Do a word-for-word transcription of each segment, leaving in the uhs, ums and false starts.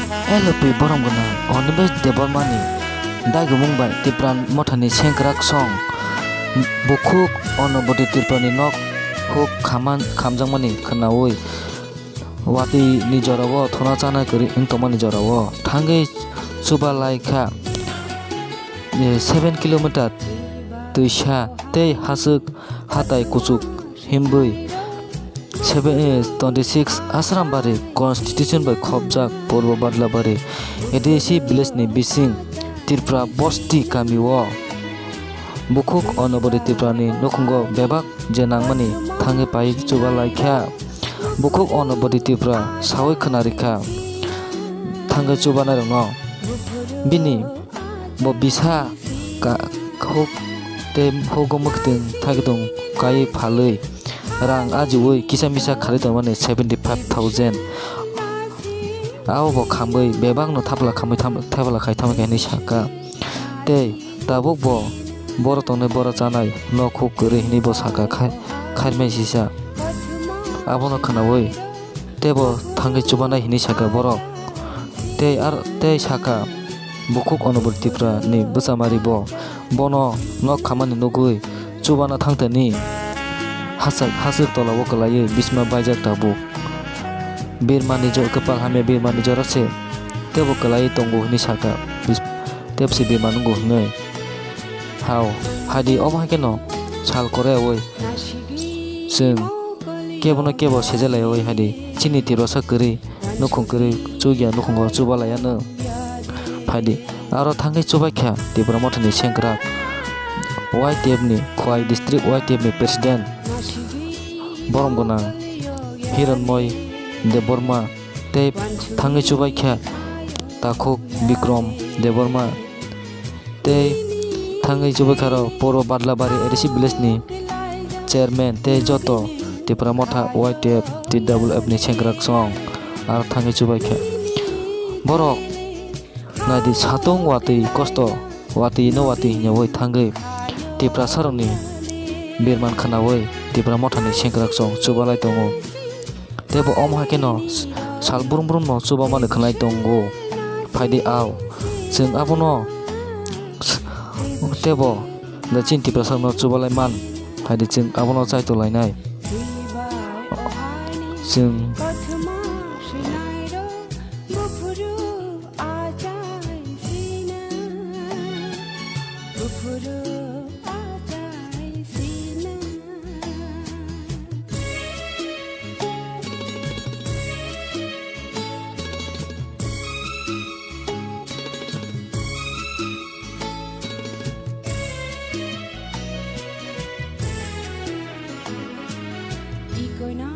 L P borom gwnang Animesh Debbarmani dagimung bai Tipra Mothani sengkrak song bukhuk Onoboti Tiprani nok huk khaman-, khamjakmani khwnaui watwi ni jorao thuna chana kwrwi wng tongmani jorao thangwi chuba lai kha, eh, seven kilometer twisa tei haswk hatai kuchuk himwi seven, eh, twenty six Asrambari constitution bai khopjak Purbo Badlabari A D C village ni bising Tripura Bosti kami o bukhuk Onoboti Tripura ni nukhungo bebak je nangmani thangwi pai chuba lai kha. Bukhuk Onoboti Tripura saui khwna rikha thangwi chubanai rokno. Bini bo bisa ka-, huk tei hugo mwktwng thagidung kaiwi phalwi rang ajiui kisa misa kharwi tongmani seventy five thousand. Abo bo khamwi bebakno thapla khamwi tham-, thapla khai tamo khe hinwi sakha. Tei tabuk bo boro tongnai boro chanai nok huk kwrwi hinwi bo sakha khai-, khairmai sisa. Abono khwnaui tei bo thangwi chubanai hinwi sakha borok. Tei ar, tei sakha, bukhuk Onoboti Tripura ni bwchamari bo bono nok khamani nugwi chubana thangthani hachak, hachwk tola o kwlaiwi bisma baijak tabuk. Birmani jo-, kwpal hamya birmani jora se tei bo kwlaiwi tongo hinwi sakha. Bis-, tei bwswi birma nungo hinwi. Hao, hadi omo hai kheno sal kwrwi chwng kebono kebo sejalaiwi hadi chini Tiprasa kwrwi nukhung kwrwi chukya nukhungo chubalaiya no. Phaidi aro thangwi chubaikha Tipra Mothani sengkrak Y T F ni Khowai district Y T F ni president borom gwnang Hiranmoy Debbarma tei thangwi chubaikha takhuk Bikrom Debbarma. Tei thangwi chubaikha aro Purbo Badlabari A D C village ni chairman tei joto Tipra Motha Y T F T W F ni sengkrak song aro thangwi chubaikha. Borok naidi satung watwi kosto, watwi no watwi hinyaui thangwi Tiprasarokni birman khwnaui Tipra Mothani sengkrak song chubalai tongo. Tei bo omo hai kheno sal brum brum no chubamani khwnai tongo. Phaidi ao, chwng abono tei bo chini Tiprasa no chubalai man. Phaidi chwng abono chaito lainai. Chwng Ikoina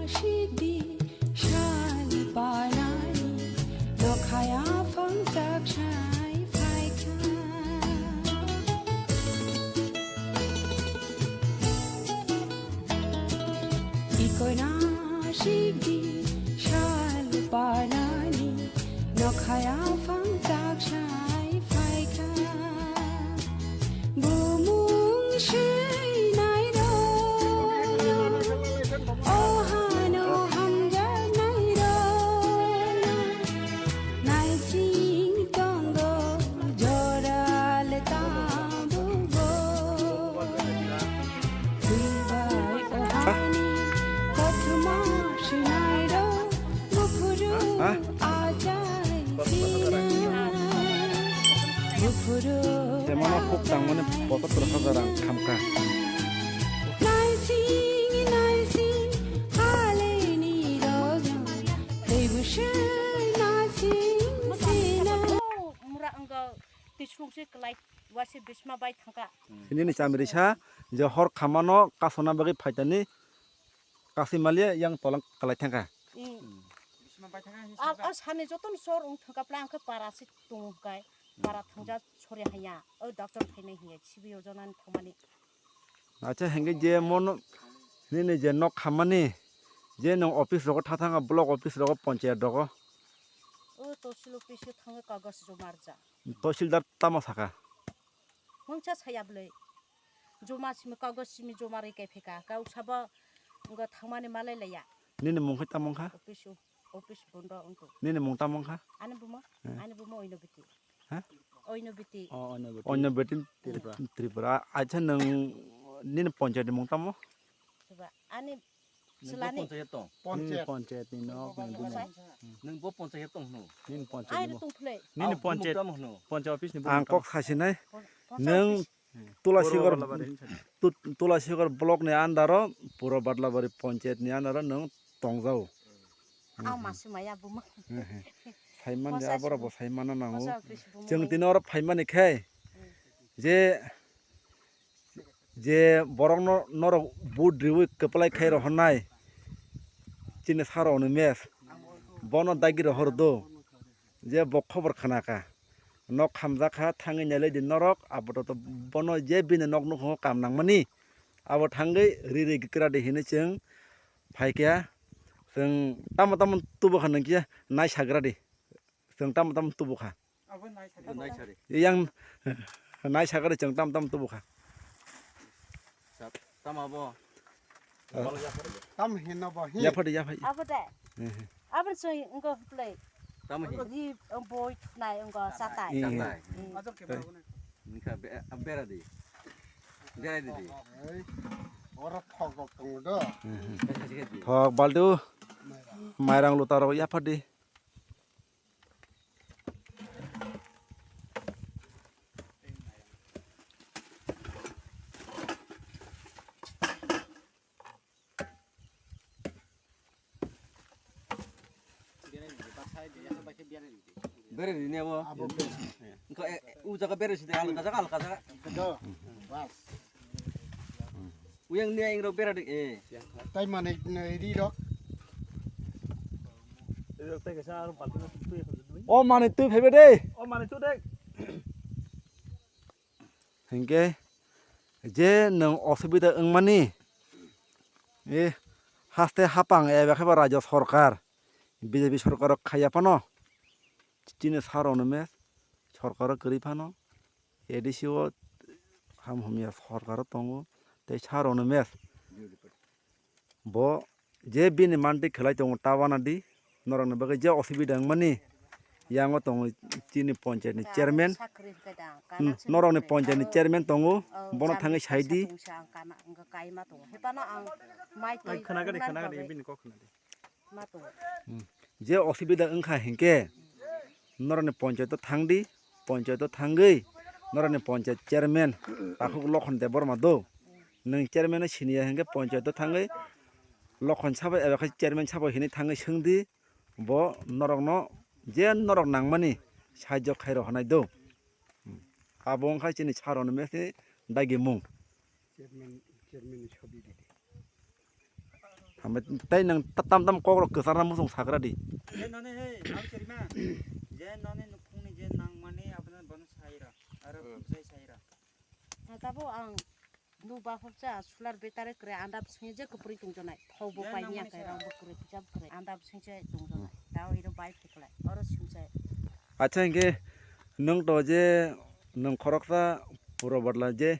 shidi shal panani nokhaya phangchak sai phaikha. Ikoina shidi shal panani nokhaya phangchak sai phaikha. Bumung swinai rok o hano hamjaknai rok naising tongo joral tabuk bo. Twibai o hani kothoma swinai rok buphuru achai sina. Buphuru Semano huk tangmani pochattor hajar rang khamkha. Naising naising haleni rok tei bwswk naising sina. Mura wngkha. Tisruk se kwlai waise bisma bai thangkha. Nini chamrisa je hor khamano kasona bagwi phaitani kasi malia yang tolang kwlai thangkha. Mm. Al, al sani joton sor wng thangkha pla angkhe para se tongo hwnkhe para thangja sori hanya o doctor phainai hinya sibi o jonani thangmani. Acha hingke je mono nini je nok khammani je nwng office rogo tha thangkha block office rogo ponchayat rogo. O tosil office o thangwi kagoj joma rwjak. Tahsildar tamo saka? Mungsa saya bwlwi. Joma simi kagoj simi joma rwi kai phika. Kau sabo ngo thangmani malai laiya. Nini mung khai tamo wngkha? Office o. Office bondo wngkha. Nini mung tamo wngkha? Ani bumo, eh, ani bumo Oinobiti. Ha? Oinobiti. Oh, Oinobiti. Oinobiti Tripura. Tripura. Acha nwng nini panchayat ni mung tamo? Ani Nini bo silani. Panchayat tong. Nini panchayat ni nok ni bumo. Nwng bo panchayat tong hwno. Nini panchayat ni bo. Nini panchayat. Tamo hwno. Panchayat office ni bumo. Ang kok sasinai. Nwng Tulasigor, Tulasigor block ni under o, Puro Badlabari panchayat ni under o nwng tongjao. Ang masi maya buma. Saiman je aboro bo saimano nango. Chwng tini oro phaimani khe je, je borok no, norok vote riwi kwplai khai rohornai chini saro ni mes. Bono dagi rohor do. Je bo khobor khna kha, nok hamjak kha, thangwi nailai di norok, abo to bono je bini nok nukhungo kam nangmani, abo thangwi ri ri kwkra di hinwi chwng phai kha. Chwng tamo tamo tubu kha nang khe nai sagra di, chwng tamo tamo tubu kha. Yang nai sagra di chwng tamo tamo tubu kha. Tamo abo. Tam hinno bo hin. Yaphadi, yaphadi. Abo de. Abo soi wngkha play. Tamo hin. Ri boi thuknai wngkha satai. Satai. Wngkha bera di. Berai di di. Oro thok rok tongo do. Thok baldu. Mairang luta rok yaphadi. Bere rini abo. Engko, eh, u jaga bere sini, alga jaga, alga jaga. Bas. Uyang ni ayang rok bera de, eh. Tai mane ri rok. O mane twi phaibe de. O mane twi de. Hinkhe je nwng osubida wngmani, e haste hapang eba khe ba rajyo sorkar, B J P sorkar rok khaiya phano, chini saro no me sorkar rok kwrwi phano, A D C o ham hamya sorkar o tongo, tei saro no me. Bo je bini manti khlai tongo ta wana di, norokni bagwi je osubida wngmani yango tongo chini panchayat ni chairman. Hmm, norokni panchayat ni chairman tongo, bono thangwi sai di. Khwnagadi, khwnagadi, bini kok khwnadi. Hmm. Je osubida wngkha hinkhe norokni panchayat o thangdi, panchayat o thangwi norokni panchayat chairman Takhuk Lokhon Debbarma do, nwng chairman no siniya hinkhe panchayat o thangwi Lokhon sabo eba khe chairman sabo hinwi thangwi swngdi, bo norokno je norok nangmani sahajyo khairok hinwi do. Abo wngkha chini saro ni mese dagi mung. Chairman, chairman ni sobi di. Hambai tei nwng ta-, tam tam kok rok kwchar na muchung sagra di. Je noni he, ang cherima. Je noni nukhung ni je nangmani abono bono saira. Aro hmm. Sai saira. Tabo ang nu baphok cha solar battery kre andap sing je kupri tungjonai. Thau bo je pai ni nangmani akai sa. Rang bo kre pijab kre andap sing je tungjonai. Hmm. Tao iro bai phuklai. Oro sing je. Acha hinkhe nwng to je nwng khoroksa puro badla je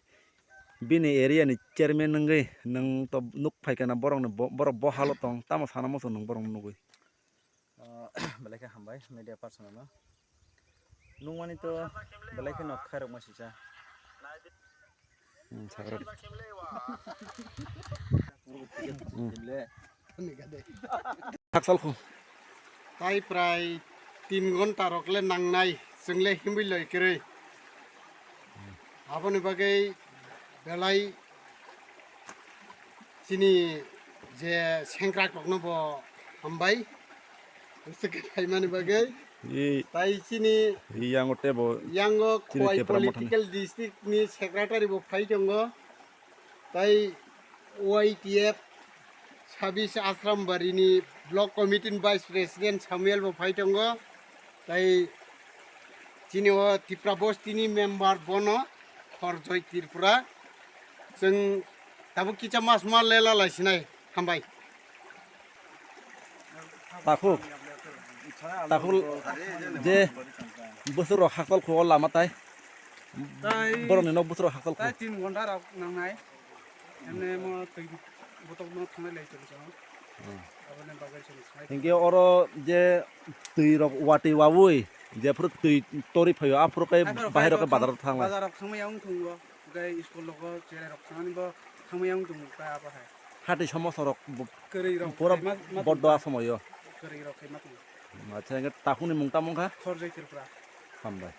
bini area ni chairman wngwi nwng to nuk phaikha na borok ni bo-, borok bo halo tong tamo sana muchung nwng borok no nugwi. Ah, belai khe hambai media person no. Nungmani to belai khe nok khairok ma sisa. Hmm, sakra. Hmm. Hakchal khu. Tai prai tin ghonta rok le nangnai, chwng le himwi loi kwrwi. Aboni bagwi belai chini je sengkrak rokno bo hambai. Bwswk khe phaimani bagwi. Ei. Tai chini ei, yango tebo yango chini Khowai Tipra Mothani political district ni secretary bo phai tongo. Tai Y T F Sabis Asrambari ni block committee ni vice president Samuel bo phai tongo. Tai chini o Tipra bosti ni member bono Khorjoi Tripura. Chwng tabuk kisa mas ma lela lai sinai. Hambai. Takhuk, takhuk je bwswk rok hakchal khu o lama tai. Tai borok ni nok bwswk rok hakchal khu. Tai tin ghonta rok nangnai. Emne mo twi botok no thangnai lai tong chong. Aboni bagwi chwng sanai. Hinkhe oro je twi rok watwi wawi jephuru twi tori phaio aphuru khe bahai rok khe bazar rok thanglai. Bazar rok thangmaya wng thungo, tei school rogo cherai rok thangmani bo thangmaya wng thungo khe abo hai. Hati somoso rok bo-, kwrwi rok pura khe ma, ma boddo tongkha. Asomoyo. Kwrwi rok khe ma tongo. Acha, hinkhe takhukni mung tamo wngkha? Khorjoi Tripura. Hambai.